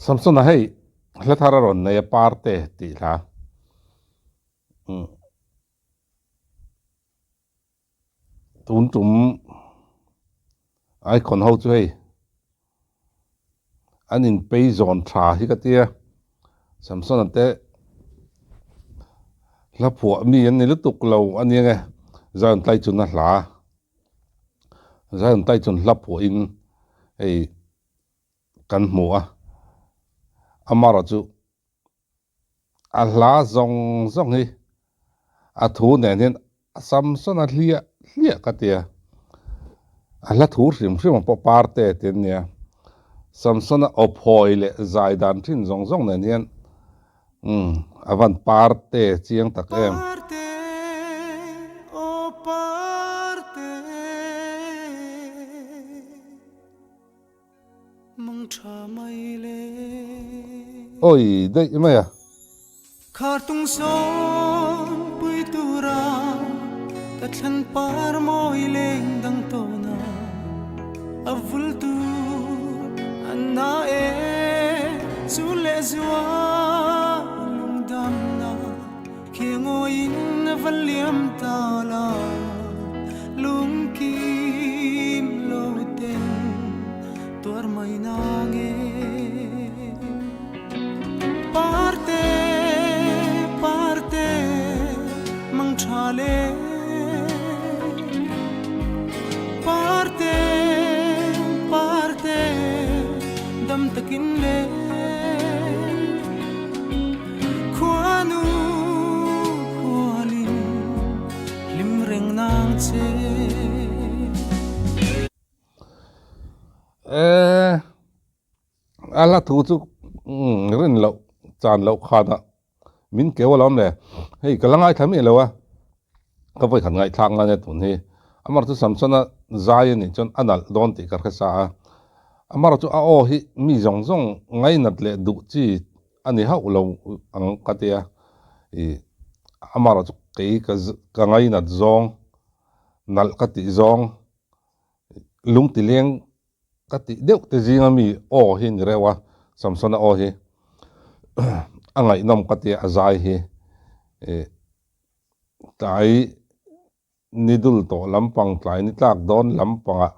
Samsona hei hla thar a rawn nei a Parte tih hla. Tun tum icon ho chu hei an in pei zawn tha hi ka tia Samsona te hla phuah mi an ni lutuk lo a nia nge Zion tlai chun a hla Zion tlai chun hla phuah in hei kan hmu a amaherawhchu A hla zawng zawng hi a thu nen hian a Samsona hliah hliah ka ti a, a hla thu hrim hrim ang pawh parte te an nia. Samsona aw phawi leh zai dan thin zawng zawng nen hian umm a van parte chiang tak em. Parte aw parte. Mang tha mai le. Awi daih mai a. Khar tung sawm pui tura ka thlan par mawi leng dang tawn a, a vul tur an na e chu leh zua lungdamna Khiangawiin a va liam ta la, lungkim lo ten tuar mai na nge. Parte, parte, mang tha le. Parte, parte, dam takin le. Khuanu khualin hlim reng nang che. Eh, a hla thu chu rin loh chan loh khanah min keu alawm le. Hei ka la ngaithla miah lo a, ka vawi khat ngaihthlak ngan e tun hi. Amar chu Samsona zai a nih chuan a nalh dawn tih ka hre sa a. Amar chu a aw hi mi zawng zawng ngainat leh duh chi A ni hauh lo ang ka ti a, ih amaherawh chu kei ka ka ngainat zawng, nalh ka tih zawng, lung ti leng ka tih deuh te zinga mi aw hi ni reuh a, Samsona aw hi a ngaihnawm ka ti a, a zai hi ih tlai ni dul tawh lampang tlai ni tlak dawn lampangah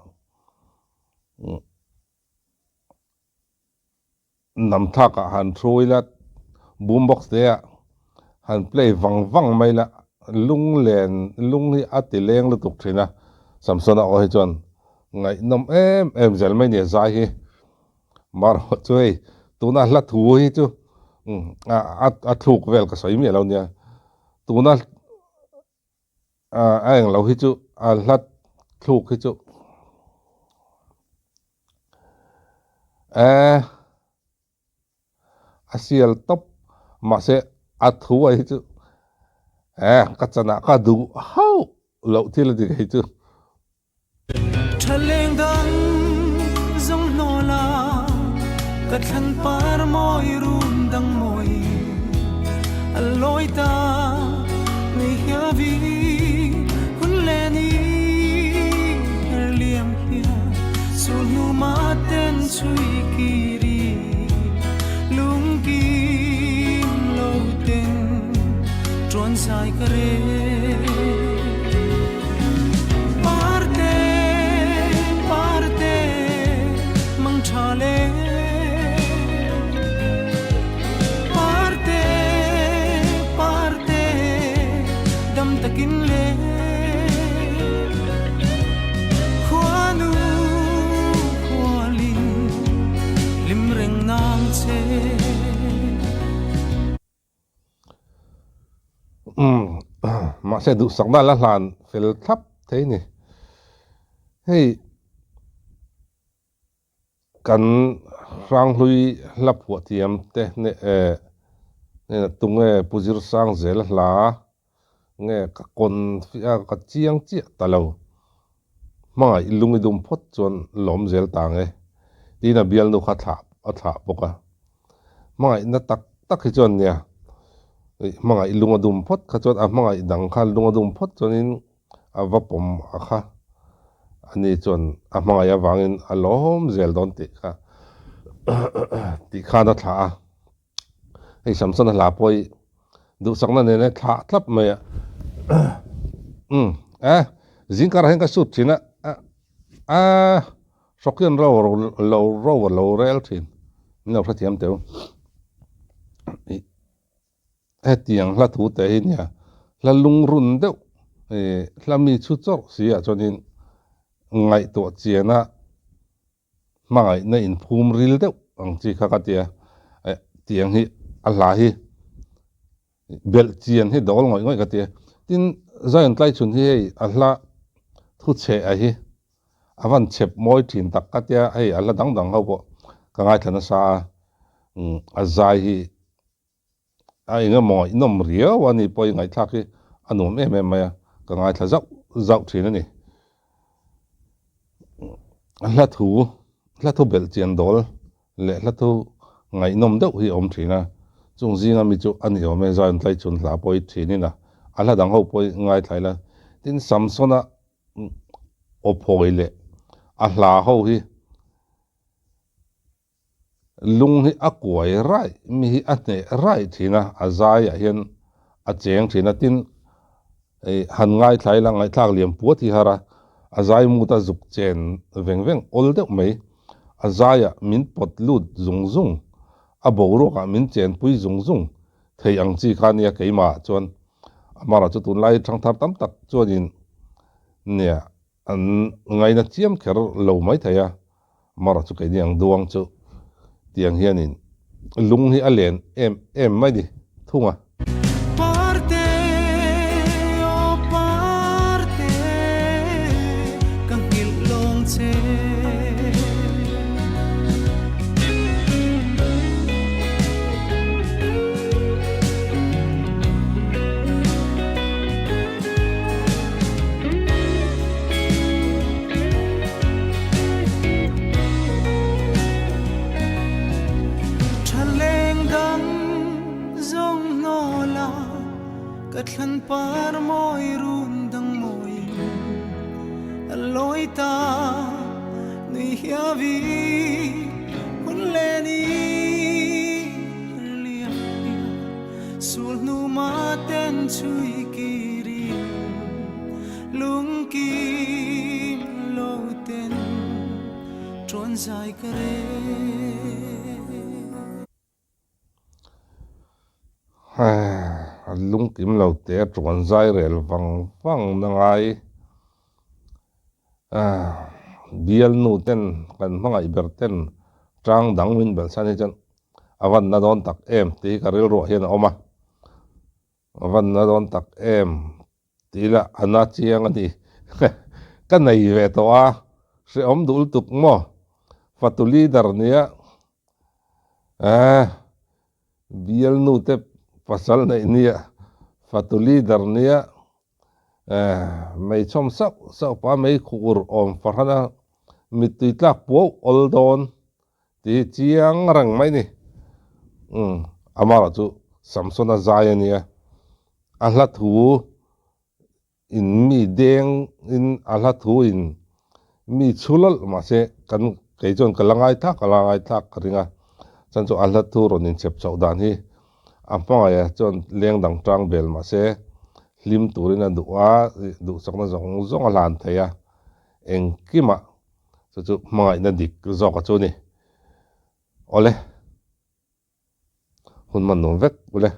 Nam thlakah han thu ila, boom box te ah han play vang vang mai ila, lung len lung hi a ti leng lutuk thin a, Samsona aw hi chuan ngaihnawm em em zel mai nia zai hi. Marawh chu hei tuna hla thu hi chu a thluk vel ka sawi miah lo nia, tuna a englo hi chu a hla thluk hi chu eh a sial tawp mahse a thu a hi chu eh ka chanah ka duh hauh loh thil a ni kei chu. Thaleng dang zawng hnawl a, ka thlan par mawi rum dang mawi a lawi ta nei hiavi hun leh ni her liam hian sul hnu ma ten chhui kiri lungkim lo ten tuan zai ka rel. Parte, parte, mang tha le. Parte, parte, dam takin le. Khuanu khualin lim reng nang che. Umm mahse duhsakna la hlan fel thlap thei ni. Hei kan Hranghlui hla phuah thiam te eh hnenah tunge Pu Zirsang zel hla nge ka kawn fiah a ka chiang chiah ta lo. Hmangaih lung i dum phawt chuan lawm zel ta ang e tiin a bialnu kha thlah a thlah bawk a. Hmangaihna tak tak hi chuan nia hmangaih lung a dum phawt kha chuan a hmangaih dang kha lung a dum phawt chuanin a va pawm a kha ani chuan a hmangaih avangin a lawm zel dawn tih kha. Tih khan a thlah a, hei Samsona hla pawh hi duhsakna nena thlah thlap mai a, umm eh zingkarah hian ka shoot thin a, a hrawk hian ro lo ro a lo rel thin min lo hrethiam teu ih hetiang hla thu te hi nia hla lungrun deuh ih hla mi chhu chawrh si ah chuanin ngaihtuah chian a. Hmangaihna inphum ril deuh ang chi kha ka tia, eh tiang hi a hla hi belh chian hi dawl ngawih ngawih ka tia. Tin, Zion Tlaichhun hi hei a hla thu chhe a hi a van chhep mawi thin tak ka tia, hei a hla dang dang ho pawh ka ngaithla nasa a, umm a zai hi A eng emaw ngaihnawm riau a ni pawh i ngaihthlak hi a nuam em em mai a, ka ngaithla zauh zauh thin a ni. Hla thu, hla thu belh chian dawl leh hla thu ngaihnawm deuh hi a awm thin a, chung zinga mi chu a ni awm e, Zion Tlaichhun hla pawh i thinin a, a hla dang ho pawh i ngaithla ila. Tin, Samsona aw phawi leh a hla ho hi Lung hi a kuai raih, mi hi a hneh raih thin a, a zaiah hian a cheng thin a, tin ih han ngaithla ila ngaihthlak liam puat hi har a, a zai mut a zuk chen veng veng awl deuh mai, a zaiah min pawt lut zung zung, a boruakah min chenpui zung zung thei ang chi kha nia keimahah chuan amarawh chu tunlai thangthar tam tak chuanin nia An ngaina chiam kher lo mai thei a, mara chu keini ang duang chu tiang hianin lung hi a len em em mai ni thung a. Parte aw parte ka nghilh lawng che. Thaleng dang zawng hnawl a ka thlan par mawi run dang mawi a lawi ta nui hiavi hun leh ni liam Sul hnu ma ten chhui kirin lungkim lo ten ṭawn zai ka rel. Lungkim lo te ṭawn zai rel vang vang na ngai. Bialnu ten kan hmangaih ber ten ṭang dang min belh chhan hi chuan A van na dawn tak em tih hi ka rilruah hian a awm a, a van na dawn tak em tih lah a na chiang a ni. Ka nei ve tawh a, hrehawm duh lutuk maw? Fatu leader nia eh bialnu te pasal neih nia fatu leader nia eh meichhawm sauh sauh pah mei khuh ur awm fahran a mittui tlak puau awl dawn. Ti chiang reng mai ni. Umm, amarawh chu Samsona zai a nia. A hla thu in mi deng in a hla thu in mi chhu lawlh mahse kan kei chuan ka la ngaithak ka la ngaithak ka ring a. Chuan chu a hla thu rawn inchhep chhoh dan hi a hmangaih a chuan leng dang tang bel mahse hlim turin a duh a, duhsakna zawng zawng a hlan thei a engkimah. Chu chu hmangaihna dik zawk a chu ni. Awle. Hun man nuam vek ule.